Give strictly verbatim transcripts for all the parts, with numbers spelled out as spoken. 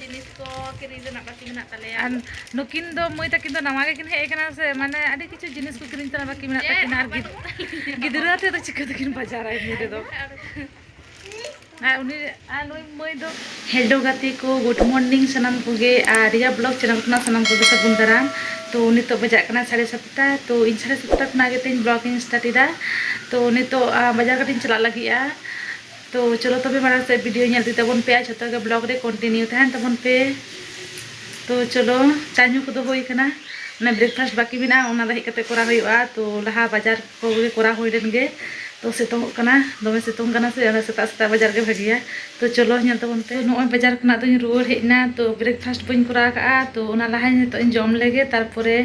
ᱡᱤᱱᱤᱥ ᱠᱚ ᱠᱤᱨᱤᱧ ᱨᱮᱱᱟᱜ ᱵᱟᱹᱠᱤ ᱢᱮᱱᱟᱜ ᱛᱟᱞᱮᱭᱟ᱾ ᱟᱨ ᱱᱩᱠᱤᱱ ᱫᱚ ᱢᱟᱹᱭ ᱛᱟᱹᱠᱤᱱ ᱫᱚ ᱱᱟᱣᱟ ᱜᱮᱠᱤᱱ ᱦᱮᱡ ᱟᱠᱟᱱᱟ ᱥᱥᱮ, ᱢᱟᱱᱮ ᱟᱹᱰᱤ ᱠᱤᱪᱷᱩ ᱡᱤᱱᱤᱥ ᱠᱚ ᱠᱤᱨᱤᱧ ᱛᱮᱱᱟᱜ ᱵᱟᱹᱠᱤ ᱢᱮᱱᱟᱜ ᱪᱮᱫ ᱛᱟᱹᱠᱤᱱᱟ᱾ ᱟᱨ ᱦᱚᱸ ᱜᱤᱫ- ᱵᱟᱹᱱᱩᱜ ᱛᱟᱞᱮᱭᱟ᱾ ᱜᱤᱫᱽᱨᱟᱹ ᱟᱛᱮ ᱫᱚ ᱪᱤᱠᱟᱹ ᱛᱮᱠᱤᱱ ᱵᱟᱡᱟᱨᱟ ᱮᱢᱱᱤ ᱨᱮᱫᱚ? ᱟᱨ ᱩᱱᱤ, ᱟᱨ ᱱᱩᱭ ᱢᱟᱹᱭ ᱫᱚ᱾ Hello ᱜᱟᱛᱮ ᱠᱚ, good morning ᱥᱟᱱᱟᱢ ᱠᱚᱜᱮ, ᱟᱨ ᱨᱤᱭᱟ vlog channel ᱠᱷᱚᱱᱟᱜ ᱥᱟᱱᱟᱢ ᱠᱚᱜᱮ ᱥᱟᱹᱜᱩᱱ ᱫᱟᱨᱟᱢ᱾ ᱛᱚ ᱱᱤᱛᱚᱜ ᱵᱟᱡᱟᱜ ᱠᱟᱱᱟ ᱥᱟᱲᱮ ᱥᱟᱛᱴᱟ᱾ ᱛᱚ ᱤᱧ ᱥᱟᱲᱮ ᱥᱟᱛᱴᱟ ᱠᱷᱚᱱᱟᱜ ᱜᱮ ᱛᱮᱦᱮᱧ vlog ᱤᱧ start ᱮᱫᱟ᱾ ᱛᱚ ᱱᱤᱛᱚᱜ, ᱟ, ᱵᱟᱡᱟᱨ ᱠᱟᱹᱴᱤᱡ ᱤᱧ ᱪᱟᱞᱟᱜ ᱞᱟᱹᱜᱤᱫᱼᱟ᱾ ᱛᱚ ᱪᱚᱞᱚ ᱛᱚᱵᱮ ᱢᱟᱲᱟᱝ ᱥᱮᱫ video ᱧᱮᱞ ᱤᱫᱤ ᱛᱟᱵᱚᱱ ᱯᱮ, ᱟᱨ ᱡᱷᱚᱛᱚ ᱜᱮ vlog ᱨᱮ continue ᱛᱟᱦᱮᱱ ᱛᱟᱵᱚᱱ ᱯᱮ᱾ ᱛᱚ ᱪᱚᱞᱚ, ᱪᱟ ᱧᱩ ᱠᱚᱫᱚ ᱦᱩᱭ ᱠᱟᱱᱟ, ᱚᱱᱟ breakfast ᱵᱟᱹᱠᱤ ᱢᱮᱱᱟᱜᱼᱟ, ᱚᱱᱟ ᱫᱚ ᱦᱮᱡ ᱠᱟᱛᱮ ᱠᱚᱨᱟᱣ ᱦᱩᱭᱩᱜᱼᱟ᱾ ᱛᱚ ᱞᱟᱦᱟ ᱵᱟᱡᱟᱨ ᱠᱚᱜᱮ ᱠᱚᱨᱟᱣ ᱦᱩᱭ ᱞᱮᱱ ᱜᱮ᱾ ᱛᱚ ᱥᱤᱛᱩᱝᱚᱜ ᱠᱟᱱᱟ, ᱫᱚᱢᱮ ᱥᱤᱛᱩᱝ ᱠᱟᱱᱟ ᱥᱮ, ᱚᱱᱟ ᱥᱮᱛᱟᱜ ᱥᱮᱛᱟᱜ ᱵᱟᱡᱟᱨ ᱜᱮ ᱵᱷᱟᱹᱜᱤᱭᱟ᱾ ᱛᱚ ᱪᱚᱞᱚ ᱧᱮᱞ ᱛᱟᱵᱚᱱ ᱯᱮ᱾ ᱱᱚᱜᱼᱚᱭ ᱵᱟᱡᱟᱨ ᱠᱷᱚᱱᱟᱜ ᱫᱚᱧ ᱨᱩᱣᱟᱹᱲ ᱦᱮᱡ ᱮᱱᱟ᱾ ᱛᱚ breakfast ᱵᱟᱹᱧ ᱠᱚᱨᱟᱣ ᱠᱟᱜᱼᱟ, ᱛᱚ ᱚᱱᱟ ᱞᱟᱦᱟᱧ ᱱᱤᱛᱚᱜ ᱤᱧ ᱡᱚᱢ ᱞᱮᱜᱮ, ᱛᱟᱨᱯᱚᱨᱮ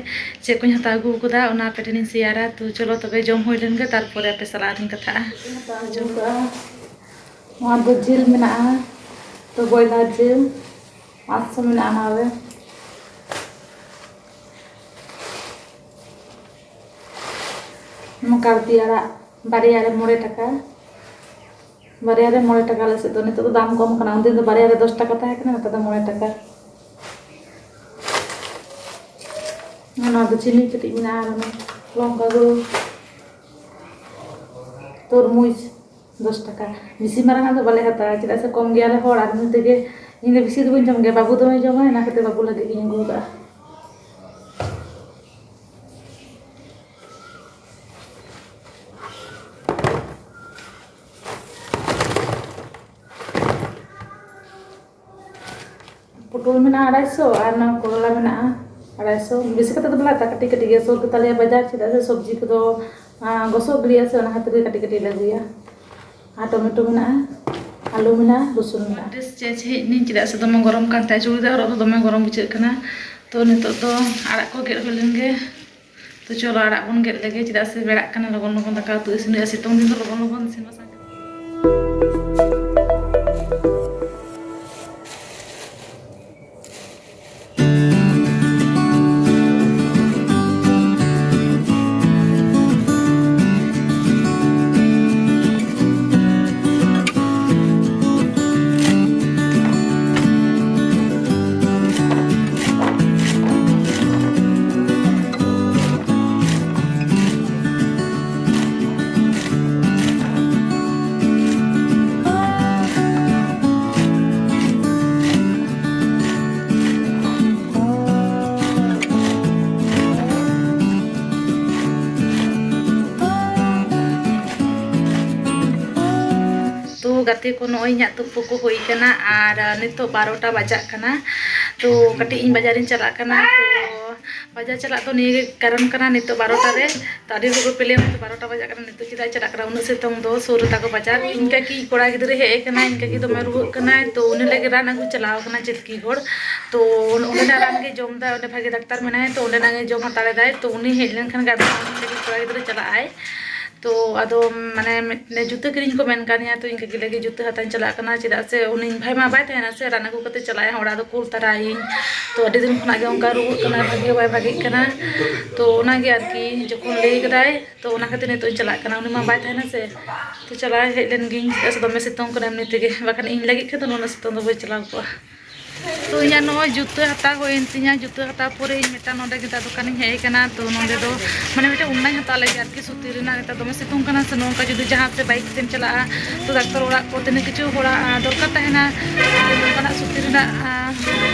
ᱪᱮᱫ ᱠᱚᱧ ᱦᱟᱛᱟᱣ ᱟᱹᱜᱩ ᱟᱠᱟᱫᱟ ᱚᱱᱟ ᱟᱯᱮ ᱴᱷᱮᱱᱤᱧ ᱥᱮᱭᱟᱨᱟ᱾ ᱛᱚ ᱪᱚᱞᱚ ᱛᱚᱵᱮ ᱡᱚᱢ ᱦᱩᱭ ᱞᱮᱱ ᱜᱮ, ᱛᱟᱨᱯᱚᱨᱮ ᱟᱯᱮ ᱥᱟᱞᱟᱜ ᱟᱨᱤᱧ ᱠᱟᱛᱷᱟᱜᱼᱟ᱾ ᱱᱚᱣᱟ ᱫᱚ ᱡᱤᱞ ᱢᱮᱱᱟᱜᱼᱟ, ᱛᱚ ᱵᱚᱭᱞᱟᱨ ᱡᱤᱞ, ᱯᱟᱸᱪᱥᱚ ᱢᱮᱱᱟᱜᱼᱟ ᱱᱚᱣᱟ ᱨᱮ᱾ ᱱᱚᱣᱟ ᱠᱟᱲᱯᱤ ᱟᱲᱟᱜ ᱵᱟᱨᱭᱟ ᱨᱮ ᱢᱚᱬᱮ ᱴᱟᱠᱟ, ᱵᱟᱨᱭᱟ ᱨᱮ ᱢᱚᱬᱮ ᱴᱟᱠᱟ ᱟᱞᱮ ᱥᱮᱫ ᱫᱚ᱾ ᱱᱤᱛᱚᱜ ᱫᱚ ᱫᱟᱢ ᱠᱚᱢ ᱠᱟᱱᱟ, ᱩᱱᱫᱤᱱ ᱫᱚ ᱵᱟᱨᱭᱟ ᱨᱮ ᱫᱚᱥ ᱴᱟᱠᱟ ᱛᱟᱦᱮᱸ ᱠᱟᱱᱟ, ᱱᱮᱛᱟᱨ ᱫᱚ ᱢᱚᱬᱮ ᱴᱟᱠᱟ᱾ ᱟᱨ ᱱᱚᱣᱟ ᱫᱚ ᱪᱤᱱᱤ ᱠᱟᱹᱴᱤᱡ ᱢᱮᱱᱟᱜᱼᱟ, ᱟᱨ ᱚᱱᱟ ᱞᱚᱝᱠᱟ ᱜᱩᱸᱰᱟᱹ, ᱛᱚᱨᱢᱩᱡᱽ ᱫᱚᱥ ᱴᱟᱠᱟ᱾ ᱵᱮᱥᱤ ᱢᱟᱨᱟᱝ ᱟᱜ ᱫᱚ ᱵᱟᱞᱮ ᱦᱟᱛᱟᱣᱟ, ᱪᱮᱫᱟᱜ ᱥᱮ ᱠᱚᱢ ᱜᱮᱭᱟᱞᱮ ᱦᱚᱲ, ᱟᱨ ᱤᱱᱟᱹ ᱛᱮᱜᱮ ᱤᱧ ᱫᱚ ᱵᱮᱥᱤ ᱫᱚ ᱵᱟᱹᱧ ᱡᱚᱢ ᱜᱮᱭᱟ, ᱵᱟᱹᱵᱩ ᱫᱚᱢᱮ ᱡᱚᱢᱟᱭ, ᱚᱱᱟ ᱠᱷᱟᱹᱛᱤᱨ ᱵᱟᱹᱵᱩ ᱞᱟᱹᱜᱤᱫ ᱜᱤᱧ ᱟᱹᱜᱩ ᱟᱠᱟᱫᱼᱟ᱾ ᱯᱚᱴᱚᱞ ᱢᱮᱱᱟᱜᱼᱟ ᱟᱲᱟᱭᱥᱚ, ᱟᱨ ᱱᱚᱣᱟ ᱠᱚᱨᱚᱞᱟ ᱢᱮᱱᱟᱜᱼᱟ ᱟᱲᱟᱭᱥᱚ᱾ ᱵᱮᱥᱤ ᱠᱟᱛᱮ ᱫᱚ ᱵᱟᱞᱮ ᱦᱟᱛᱟᱣᱟ, ᱠᱟᱹᱴᱤᱡ ᱠᱟᱹᱴᱤᱡ ᱜᱮ᱾ ᱥᱩᱨ ᱜᱮᱛᱟᱞᱮᱭᱟ ᱵᱟᱡᱟᱨ, ᱪᱮᱫᱟᱜ ᱥᱮ ᱥᱚᱵᱽᱡᱤ ᱠᱚᱫᱚ, ᱟᱸ, ᱜᱚᱥᱚᱜ ᱜᱤᱰᱤᱜᱼᱟ ᱥᱮ, ᱚᱱᱟ ᱠᱷᱟᱹᱛᱤᱨ ᱜᱮ ᱠᱟᱹᱴᱤᱡ ᱠᱟᱹᱴᱤᱡ ᱞᱮ ᱟᱹᱜᱩᱭᱟ᱾ ᱟᱨ ᱴᱚᱢᱮᱴᱳ ᱢᱮᱱᱟᱜᱼᱟ, ᱟᱹᱞᱩ ᱢᱮᱱᱟᱜᱼᱟ, ᱨᱚᱥᱩᱱ ᱢᱮᱱᱟᱜᱼᱟ᱾ Dress change ᱦᱮᱡ ᱮᱱᱟᱹᱧ, ᱪᱮᱫᱟᱜ ᱥᱮ ᱫᱚᱢᱮ ᱜᱚᱨᱚᱢ ᱠᱟᱱ ᱛᱟᱦᱮᱸᱫ, ᱪᱩᱲᱤᱫᱟᱨ ᱦᱚᱨᱚᱜ ᱫᱚ ᱫᱚᱢᱮ ᱜᱚᱨᱚᱢ ᱵᱩᱡᱷᱟᱹᱜ ᱠᱟᱱᱟ᱾ ᱛᱚ ᱱᱤᱛᱚᱜ ᱫᱚ ᱟᱲᱟᱜ ᱠᱚ ᱜᱮᱫ ᱦᱩᱭ ᱞᱮᱱ ᱜᱮ᱾ ᱛᱚ ᱪᱚᱞᱚ ᱟᱲᱟᱜ ᱵᱚᱱ ᱜᱮᱫ ᱞᱮᱜᱮ, ᱪᱮᱫᱟᱜ ᱥᱮ ᱵᱮᱲᱟᱜ ᱠᱟᱱᱟ, ᱞᱚᱜᱚᱱ ᱞᱚᱜᱚᱱ ᱫᱟᱠᱟ ᱩᱛᱩ ᱤᱥᱤᱱ ᱦᱩᱭᱩᱜᱼᱟ᱾ ᱥᱤᱛᱩᱝ ᱫᱤᱱ ᱫᱚ ᱞᱚᱜᱚᱱ ᱞᱚᱜᱚᱱ ᱤᱥᱤᱱ ᱵᱟᱥᱟᱝ ᱠᱟᱛᱮ᱾ ᱜᱟᱛᱮ ᱠᱚ, ᱱᱚᱜᱼᱚᱭ ᱤᱧᱟᱹᱜ ᱛᱩᱯᱩ ᱠᱚ ᱦᱩᱭ ᱠᱟᱱᱟ ᱟᱨ ᱱᱤᱛᱚᱜ ᱵᱟᱨᱚᱴᱟ ᱵᱟᱡᱟᱜ ᱠᱟᱱᱟ᱾ ᱛᱚ ᱠᱟᱹᱴᱤᱡ ᱤᱧ ᱵᱟᱡᱟᱨᱤᱧ ᱪᱟᱞᱟᱜ ᱠᱟᱱᱟ᱾ ᱛᱚ ᱵᱟᱡᱟᱨ ᱪᱟᱞᱟᱜ ᱫᱚ ᱱᱤᱭᱟᱹ ᱜᱮ ᱠᱟᱨᱚᱱ ᱠᱟᱱᱟ, ᱱᱤᱛᱚᱜ ᱵᱟᱨᱚᱴᱟ ᱨᱮ᱾ ᱛᱚ ᱟᱹᱰᱤ ᱦᱚᱲ ᱠᱚ ᱯᱮᱞᱮ ᱢᱮ, ᱵᱟᱨᱚᱴᱟ ᱵᱟᱡᱟᱜ ᱠᱟᱱᱟ, ᱱᱤᱛᱚᱜ ᱪᱮᱫᱟᱜ ᱮ ᱪᱟᱞᱟᱜ ᱠᱟᱱᱟ ᱩᱱᱟᱹᱜ ᱥᱤᱛᱩᱝ ᱫᱚ? ᱥᱩᱨ ᱨᱮ ᱛᱟᱠᱚ ᱵᱟᱡᱟᱨ᱾ ᱤᱧ ᱠᱟᱹᱠᱤ ᱠᱚᱲᱟ ᱜᱤᱫᱽᱨᱟᱹ ᱦᱮᱡ ᱟᱠᱟᱱᱟᱭ, ᱤᱧ ᱠᱟᱹᱠᱤ ᱫᱚᱢᱮ ᱨᱩᱣᱟᱹᱜ ᱠᱟᱱᱟᱭ, ᱛᱚ ᱩᱱᱤ ᱞᱟᱹᱜᱤᱫ ᱨᱟᱱ ᱟᱹᱜᱩ ᱪᱟᱞᱟᱣ ᱟᱠᱟᱱᱟ ᱪᱤᱛᱠᱤᱜᱚᱲ᱾ ᱛᱚ ᱚᱸᱰᱮᱱᱟᱜ ᱨᱟᱱ ᱜᱮ ᱡᱚᱢ ᱮᱫᱟᱭ, ᱚᱸᱰᱮ ᱵᱷᱟᱜᱮ ᱰᱟᱠᱛᱟᱨ ᱢᱮᱱᱟᱭᱟ, ᱛᱚ ᱚᱸᱰᱮᱱᱟᱜ ᱜᱮ ᱡᱚᱢ ᱦᱟᱛᱟᱲ ᱮᱫᱟᱭ᱾ ᱛᱚ ᱩᱱᱤ ᱦᱮᱡ ᱞᱮᱱᱠᱷᱟᱱ ᱜᱮ ᱟᱫᱚ ᱩᱱᱤ ᱞᱟᱹᱜᱤᱫ ᱠᱚᱲᱟ ᱜᱤᱫᱽᱨᱟᱹ ᱪᱟᱞᱟᱜ ᱟᱭ᱾ ᱛᱚ ᱟᱫᱚ ᱢᱟᱱᱮ ᱢᱤᱫ ᱡᱩᱛᱟᱹ ᱠᱤᱨᱤᱧ ᱠᱚ ᱢᱮᱱ ᱠᱟᱫᱤᱧᱟ, ᱛᱚ ᱤᱧ ᱠᱟᱹᱠᱤ ᱞᱟᱹᱜᱤᱫ ᱡᱩᱛᱟᱹ ᱦᱟᱛᱟᱣ ᱤᱧ ᱪᱟᱞᱟᱜ ᱠᱟᱱᱟ, ᱪᱮᱫᱟᱜ ᱥᱮ ᱩᱱᱤ ᱵᱷᱟᱭ ᱢᱟ ᱵᱟᱭ ᱛᱟᱦᱮᱱᱟ ᱥᱮ, ᱨᱟᱱ ᱟᱹᱜᱩ ᱠᱟᱛᱮ ᱪᱟᱞᱟᱜ ᱟᱭ ᱚᱲᱟᱜ ᱫᱚ ᱠᱩᱞ ᱛᱟᱨᱟᱭᱤᱧ᱾ ᱛᱚ ᱟᱹᱰᱤ ᱫᱤᱱ ᱠᱷᱚᱱᱟᱜ ᱜᱮ ᱚᱱᱠᱟ ᱨᱩᱣᱟᱹᱜ ᱠᱟᱱᱟᱭ, ᱵᱷᱟᱜᱮ ᱵᱟᱭ ᱵᱷᱟᱜᱮᱜ ᱠᱟᱱᱟ᱾ ᱛᱚ ᱚᱱᱟᱜᱮ ᱟᱨᱠᱤ ᱡᱚᱠᱷᱚᱱ ᱞᱟᱹᱭ ᱠᱮᱫᱟᱭ, ᱛᱚ ᱚᱱᱟ ᱠᱷᱟᱹᱛᱤᱨ ᱱᱤᱛᱚᱜ ᱤᱧ ᱪᱟᱞᱟᱜ ᱠᱟᱱᱟ᱾ ᱩᱱᱤ ᱢᱟ ᱵᱟᱭ ᱛᱟᱦᱮᱱᱟ ᱥᱮ, ᱛᱚ ᱪᱟᱞᱟᱣ ᱦᱮᱡ ᱞᱮᱱ ᱜᱤᱧ, ᱪᱮᱫᱟᱜ ᱥᱮ ᱫᱚᱢᱮ ᱥᱤᱛᱩᱝ ᱠᱟᱱᱟ ᱮᱢᱱᱤ ᱛᱮᱜᱮ, ᱵᱟᱠᱷᱟᱱ ᱤᱧ ᱞᱟᱹᱜᱤᱫ ᱠᱷᱟᱱ ᱫᱚ ᱱᱩᱱᱟᱹᱜ ᱥᱤᱛᱩᱝ ᱫᱚ ᱵᱟᱹᱧ ᱪᱟᱞᱟᱣ ᱠᱚᱜᱼᱟ᱾ ᱛᱚ ᱤᱧᱟᱹᱜ ᱱᱚᱜᱼᱚᱭ ᱡᱩᱛᱟᱹ ᱦᱟᱛᱟᱣ ᱦᱩᱭᱮᱱ ᱛᱤᱧᱟ, ᱡᱩᱛᱟᱹ ᱦᱟᱛᱟᱣ ᱯᱚᱨᱮ ᱤᱧ ᱢᱤᱫᱴᱟᱝ ᱱᱚᱰᱮ ᱜᱮ ᱫᱚᱠᱟᱱᱤᱧ ᱦᱮᱡ ᱟᱠᱟᱱᱟ᱾ ᱛᱚ ᱱᱚᱰᱮ ᱫᱚ ᱢᱟᱱᱮ ᱢᱤᱫᱴᱟᱝ ᱚᱱᱞᱟᱭᱤᱱ ᱦᱟᱛᱟᱣ ᱞᱟᱹᱜᱤᱫ ᱟᱨᱠᱤ, ᱥᱩᱛᱤ ᱨᱮᱱᱟᱜ᱾ ᱱᱮᱛᱟᱨ ᱫᱚᱢᱮ ᱥᱤᱛᱩᱝ ᱠᱟᱱᱟ ᱥᱮ, ᱱᱚᱝᱠᱟ ᱡᱩᱫᱤ ᱡᱟᱦᱟᱸ ᱥᱮᱫ ᱵᱟᱭᱤᱠ ᱛᱮᱢ ᱪᱟᱞᱟᱜᱼᱟ, ᱛᱚ ᱰᱟᱠᱛᱟᱨ ᱚᱲᱟᱜ ᱠᱚ ᱛᱤᱱᱟᱹᱜ ᱠᱤᱪᱷᱩ ᱦᱚᱲᱟᱜ, ᱟᱸ, ᱫᱚᱨᱠᱟᱨ ᱛᱟᱦᱮᱱᱟ, ᱟᱨ ᱱᱚᱝᱠᱟᱱᱟᱜ ᱥᱩᱛᱤ ᱨᱮᱱᱟᱜ, ᱟᱸ,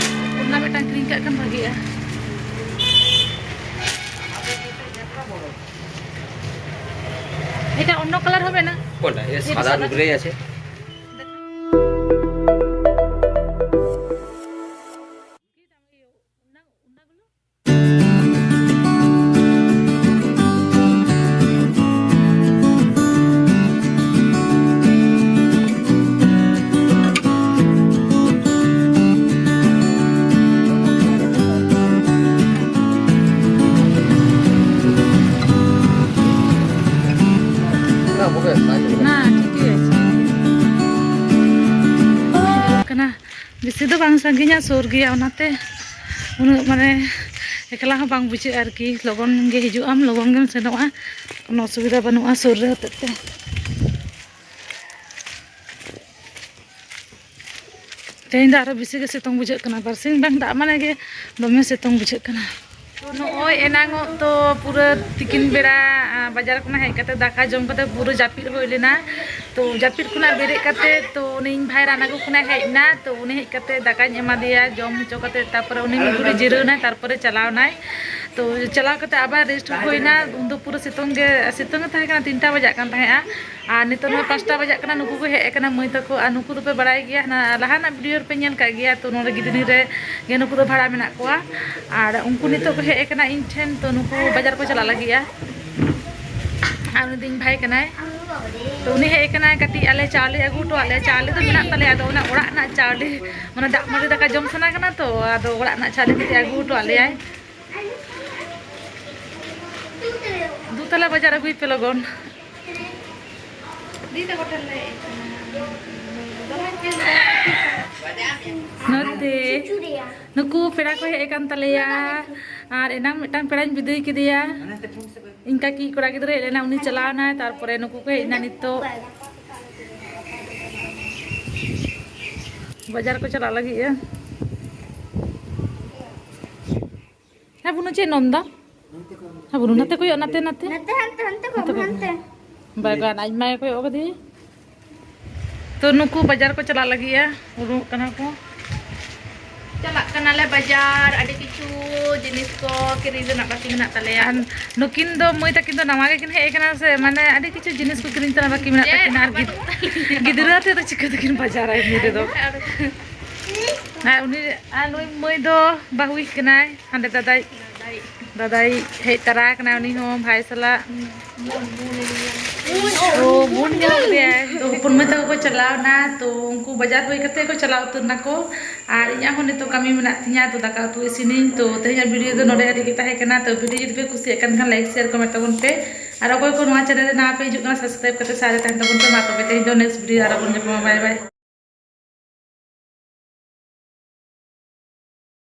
ᱚᱱᱟ ᱢᱤᱫᱴᱟᱝ ᱠᱤᱨᱤᱧ ᱠᱟᱜ ᱠᱷᱟᱱ ᱵᱷᱟᱜᱤᱜᱼᱟ᱾ এটা অন্য কালার হবে না? কোনটা? এটা এটা সাদা সাদা। গ্রে আছে। না, ঠিকই আছে। ᱠᱟᱱᱟ, ᱵᱮᱥᱤ ᱫᱚ ᱵᱟᱝ ᱥᱟᱺᱜᱤᱧᱟ, ᱥᱩᱨ ᱜᱮᱭᱟ, ᱚᱱᱟᱛᱮ ᱩᱱᱟᱹᱜ ᱢᱟᱱᱮ ᱮᱠᱞᱟ ᱦᱚᱸ ᱵᱟᱝ ᱵᱩᱡᱷᱟᱹᱜᱼᱟ ᱟᱨᱠᱤ᱾ ᱞᱚᱜᱚᱱ ᱜᱮ ᱦᱤᱡᱩᱜ ᱟᱢ, ᱞᱚᱜᱚᱱ ᱜᱮᱢ ᱥᱮᱱᱚᱜᱼᱟ, ᱠᱳᱱᱳ ᱚᱥᱩᱵᱤᱫᱷᱟ ᱵᱟᱹᱱᱩᱜᱼᱟ ᱥᱩᱨ ᱨᱮ ᱦᱚᱛᱮᱡ ᱛᱮ᱾ ᱛᱮᱦᱮᱧ ᱫᱚ ᱟᱨᱚ ᱵᱮᱥᱤ ᱜᱮ ᱥᱤᱛᱩᱝ ᱵᱩᱡᱷᱟᱹᱜ ᱠᱟᱱᱟ, ᱵᱟᱨᱥᱤᱧ ᱵᱟᱝ ᱫᱟᱜ ᱢᱟᱱᱮ ᱜᱮ ᱫᱚᱢᱮ ᱥᱤᱛᱩᱝ ᱵᱩᱡᱷᱟᱹᱜ ᱠᱟᱱᱟ᱾ ᱛᱚ ᱱᱚᱜᱼᱚᱭ ᱮᱱᱟᱝᱚᱜ ᱫᱚ ᱯᱩᱨᱟᱹ ᱛᱤᱠᱤᱱ ᱵᱮᱲᱟ, ᱟ, ᱵᱟᱡᱟᱨ ᱠᱷᱚᱱᱟᱜ ᱦᱮᱡ ᱠᱟᱛᱮ ᱫᱟᱠᱟ ᱡᱚᱢ ᱠᱟᱛᱮ ᱯᱩᱨᱟᱹ ᱡᱟᱹᱯᱤᱫ ᱦᱩᱭ ᱞᱮᱱᱟ᱾ ᱛᱚ ᱡᱟᱹᱯᱤᱫ ᱠᱷᱚᱱᱟᱜ ᱵᱮᱨᱮᱫ ᱠᱟᱛᱮ, ᱛᱚ ᱩᱱᱤ ᱤᱧ ᱵᱷᱟᱭ ᱨᱟᱱ ᱟᱹᱜᱩ ᱠᱷᱚᱱᱟᱜ ᱦᱮᱡ ᱮᱱᱟ, ᱛᱚ ᱩᱱᱤ ᱦᱮᱡ ᱠᱟᱛᱮ ᱫᱟᱠᱟᱧ ᱮᱢᱟ ᱫᱮᱭᱟ, ᱡᱚᱢ ᱦᱚᱪᱚ ᱠᱟᱛᱮ ᱛᱟᱨᱯᱚᱨᱮ ᱩᱱᱤ ᱢᱤᱫ ᱜᱷᱩᱲᱤ ᱡᱤᱨᱟᱹᱣ ᱮᱱᱟᱭ, ᱛᱟᱨᱯᱚᱨᱮ ᱪᱟᱞᱟᱣ ᱮᱱᱟᱭ᱾ ᱛᱚ ᱪᱟᱞᱟᱣ ᱠᱟᱛᱮ ᱟᱵᱟᱨ ᱨᱮᱥᱴ ᱦᱩᱭᱱᱟ᱾ ᱩᱱᱫᱚ ᱯᱩᱨᱟᱹ ᱥᱤᱛᱩᱝ ᱜᱮ, ᱥᱤᱛᱩᱝ ᱜᱮ ᱛᱟᱦᱮᱸ ᱠᱟᱱᱟ, ᱛᱤᱱᱴᱟ ᱵᱟᱡᱟᱜ ᱠᱟᱱ ᱛᱟᱦᱮᱸᱜᱼᱟ᱾ ᱟᱨ ᱱᱤᱛᱚᱜ ᱱᱚᱣᱟ ᱯᱟᱸᱪᱴᱟ ᱵᱟᱡᱟᱜ ᱠᱟᱱᱟ, ᱱᱩᱠᱩ ᱠᱚ ᱦᱮᱡ ᱟᱠᱟᱱᱟ ᱢᱟᱹᱭ ᱛᱟᱠᱚ᱾ ᱟᱨ ᱱᱩᱠᱩ ᱫᱚᱯᱮ ᱵᱟᱲᱟᱭ ᱜᱮᱭᱟ, ᱦᱟᱱᱟ ᱞᱟᱦᱟᱱᱟᱜ ᱵᱷᱤᱰᱤᱭᱳ ᱨᱮᱯᱮ ᱧᱮᱞ ᱠᱟᱜ ᱜᱮᱭᱟ᱾ ᱛᱚ ᱱᱚᱰᱮ ᱜᱤᱫᱽᱨᱟᱹ ᱨᱮ ᱜᱮ ᱱᱩᱠᱩ ᱫᱚ ᱵᱷᱟᱲᱟ ᱢᱮᱱᱟᱜ ᱠᱚᱣᱟ᱾ ᱟᱨ ᱩᱱᱠᱩ ᱱᱤᱛᱚᱜ ᱠᱚ ᱦᱮᱡ ᱟᱠᱟᱱᱟ ᱤᱧ ᱴᱷᱮᱱ, ᱛᱚ ᱱᱩᱠᱩ ᱵᱟᱡᱟᱨ ᱠᱚ ᱪᱟᱞᱟᱜ ᱞᱟᱹᱜᱤᱫᱼᱟ᱾ ᱟᱨ ᱩᱱᱤ ᱫᱚ ᱤᱧ ᱵᱷᱟᱭ ᱠᱟᱱᱟᱭ᱾ ᱛᱚ ᱩᱱᱤ ᱦᱮᱡ ᱟᱠᱟᱱᱟᱭ ᱠᱟᱹᱴᱤᱡ ᱟᱞᱮ ᱪᱟᱣᱞᱮ ᱟᱹᱜᱩ ᱦᱚᱴᱚᱣᱟᱜ ᱞᱮᱭᱟ᱾ ᱪᱟᱣᱞᱮ ᱫᱚ ᱢᱮᱱᱟᱜ ᱛᱟᱞᱮᱭᱟ, ᱟᱫᱚ ᱚᱱᱟ ᱚᱲᱟᱜ ᱨᱮᱱᱟᱜ ᱪᱟᱣᱞᱮ, ᱢᱟᱱᱮ ᱫᱟᱜ ᱢᱟᱹᱰᱤ ᱫᱟᱠᱟ ᱡᱚᱢ ᱥᱟᱱᱟ ᱠᱟᱱᱟ ᱛᱚ, ᱟᱫᱚ ᱚᱲᱟᱜ ᱨᱮᱱᱟᱜ ᱪᱟᱣᱞᱮ ᱠᱟᱹᱴᱤᱡ ᱟᱹᱜᱩ ᱦᱚᱴᱚᱣᱟᱜ ᱞᱮᱭᱟᱭ᱾ ᱫᱩ ᱛᱟᱞᱟ ᱵᱟᱡᱟᱨ ᱟᱹᱜᱩᱭ ᱯᱮ ᱞᱚᱜᱚᱱ᱾ ᱱᱚᱛᱮ ᱱᱩᱠᱩ ᱯᱮᱲᱟ ᱠᱚ ᱦᱮᱡ ᱟᱠᱟᱱ ᱛᱟᱞᱮᱭᱟ᱾ ᱟᱨ ᱮᱱᱟᱝ ᱢᱤᱫᱴᱟᱝ ᱯᱮᱲᱟᱧ ᱵᱤᱫᱟᱹᱭ ᱠᱮᱫᱮᱭᱟ᱾ ᱤᱧ ᱠᱟᱹᱠᱤ ᱠᱚᱲᱟ ᱜᱤᱫᱽᱨᱟᱹ ᱦᱮᱡ ᱞᱮᱱᱟ, ᱩᱱᱤ ᱪᱟᱞᱟᱣ ᱮᱱᱟᱭ, ᱛᱟᱨᱯᱚᱨᱮ ᱱᱩᱠᱩ ᱠᱚ ᱦᱮᱡ ᱮᱱᱟ ᱱᱤᱛᱚᱜ᱾ ᱵᱟᱡᱟᱨ ᱠᱚ ᱪᱟᱞᱟᱜ ᱞᱟᱹᱜᱤᱫ ᱮ᱾ ᱦᱮᱸ ᱵᱩᱱᱩ, ᱪᱮᱫ ᱱᱚᱢ ᱫᱟ? ᱦᱮᱸ ᱵᱩᱱᱩ, ᱱᱟᱛᱮ ᱠᱚᱭᱚᱜ, ᱱᱟᱛᱮ, ᱱᱟᱛᱮ᱾ ᱱᱟᱛᱮ, ᱦᱟᱱᱛᱮ, ᱦᱟᱱᱛᱮ ᱠᱚ, ᱱᱟᱛᱮ ᱠᱚ᱾ ᱦᱟᱱᱛᱮ᱾ ᱵᱟᱭ ᱜᱟᱱ, ᱟᱡ ᱢᱟᱭ ᱠᱚᱭᱚᱜ ᱠᱟᱫᱮᱭᱟ᱾ ᱛᱚ ᱱᱩᱠᱩ ᱵᱟᱡᱟᱨ ᱠᱚ ᱪᱟᱞᱟᱜ ᱞᱟᱹᱜᱤᱫ ᱮ, ᱩᱰᱩᱠ ᱠᱟᱱᱟ ᱠᱚ᱾ ᱪᱟᱞᱟᱜ ᱠᱟᱱᱟᱞᱮ ᱵᱟᱡᱟᱨ, ᱟᱹᱰᱤ ᱠᱤᱪᱷᱩ ᱡᱤᱱᱤᱥ ᱠᱚ ᱠᱤᱨᱤᱧ ᱨᱮᱱᱟᱜ ᱵᱟᱹᱠᱤ ᱢᱮᱱᱟᱜ ᱛᱟᱞᱮᱭᱟ᱾ ᱟᱨ ᱱᱩᱠᱤᱱ ᱫᱚ ᱢᱟᱹᱭ ᱛᱟᱹᱠᱤᱱ ᱫᱚ ᱱᱟᱣᱟ ᱜᱮᱠᱤᱱ ᱦᱮᱡ ᱟᱠᱟᱱᱟ ᱥᱮ, ᱢᱟᱱᱮ ᱟᱹᱰᱤ ᱠᱤᱪᱷᱩ ᱡᱤᱱᱤᱥ ᱠᱚ ᱠᱤᱨᱤᱧ ᱛᱮᱱᱟᱜ ᱵᱟᱹᱠᱤ ᱢᱮᱱᱟᱜ ᱪᱮᱫ ᱛᱟᱹᱠᱤᱱᱟ᱾ ᱟᱨ ᱦᱚᱸ ᱜᱤᱫ-, ᱵᱟᱹᱱᱩᱜ ᱛᱟᱞᱮᱭᱟ᱾ ᱜᱤᱫᱽᱨᱟᱹ ᱟᱛᱮ ᱫᱚ ᱪᱤᱠᱟᱹ ᱛᱮᱠᱤᱱ ᱵᱟᱡᱟᱨᱟ ᱮᱢᱱᱤ ᱨᱮᱫᱚ? ᱟᱨ ᱩᱱᱤ, ᱟᱨ ᱱᱩᱭ ᱢᱟᱹᱭ ᱫᱚ ᱵᱟᱹᱦᱩᱭᱤᱡ ᱠᱟᱱᱟᱭ, ᱦᱟᱸᱰᱮ ᱫᱟᱫᱟᱭᱤᱡ᱾ ᱫᱟᱫᱟᱭ ᱦᱮᱡ ᱛᱟᱨᱟ ᱟᱠᱟᱱᱟ, ᱩᱱᱤ ᱦᱚᱸ ᱵᱷᱟᱭ ᱥᱟᱞᱟᱜ᱾ ᱚ, ᱵᱩᱱ ᱧᱮᱞ ᱠᱮᱫᱮᱭᱟ᱾ ᱛᱚ, ᱦᱚᱯᱚᱱ ᱢᱟᱹᱭ ᱛᱟᱠᱚ ᱠᱚ ᱪᱟᱞᱟᱣ ᱮᱱᱟ, ᱛᱚ, ᱩᱱᱠᱩ ᱵᱟᱡᱟᱨ ᱦᱩᱭ ᱠᱟᱛᱮ ᱠᱚ ᱪᱟᱞᱟᱣ ᱩᱛᱟᱹᱨ ᱱᱟᱠᱚ᱾ ᱟᱨ ᱤᱧᱟᱹᱜ ᱦᱚᱸ ᱱᱤᱛᱚᱜ ᱠᱟᱹᱢᱤ ᱢᱮᱱᱟᱜ ᱛᱤᱧᱟᱹ, ᱛᱚ, ᱫᱟᱠᱟ ᱩᱛᱩ ᱤᱥᱤᱱᱤᱧ᱾ ᱛᱚ, ᱛᱮᱦᱮᱧᱟᱜ ᱵᱷᱤᱰᱤᱭᱳ ᱫᱚ ᱱᱚᱰᱮ ᱦᱟᱹᱵᱤᱡ ᱜᱮ ᱛᱟᱦᱮᱸ ᱠᱟᱱᱟ᱾ ᱛᱚ, ᱵᱷᱤᱰᱤᱭᱳ ᱡᱩᱫᱤ ᱯᱮ ᱠᱩᱥᱤᱭᱟᱜ ᱠᱟᱱ ᱠᱷᱟᱱ, ᱞᱟᱭᱤᱠ, ᱥᱮᱭᱟᱨ, ᱠᱚᱢᱮᱱᱴ ᱛᱟᱵᱚᱱ ᱯᱮ᱾ ᱟᱨ ᱚᱠᱚᱭ ᱠᱚ ᱱᱚᱣᱟ ᱪᱮᱱᱮᱞ ᱨᱮ ᱱᱟᱣᱟ ᱯᱮ ᱦᱤᱡᱩᱜ ᱠᱟᱱᱟ, ᱥᱟᱵᱥᱠᱨᱟᱭᱤᱵ ᱠᱟᱛᱮ ᱥᱟᱨᱮ ᱛᱟᱦᱮᱱ ᱛᱟᱵᱚᱱ ᱯᱮ᱾ ᱢᱟ ᱛᱚᱵᱮ, ᱛᱮᱦᱮᱧ ᱫᱚ ᱱᱮᱠᱥᱴ ᱵᱷᱤᱰᱤᱭᱳ ᱟᱨᱚ ᱵᱚᱱ ᱧᱟᱯᱟᱢᱟ᱾ ᱵᱟᱭ ᱵᱟᱭ᱾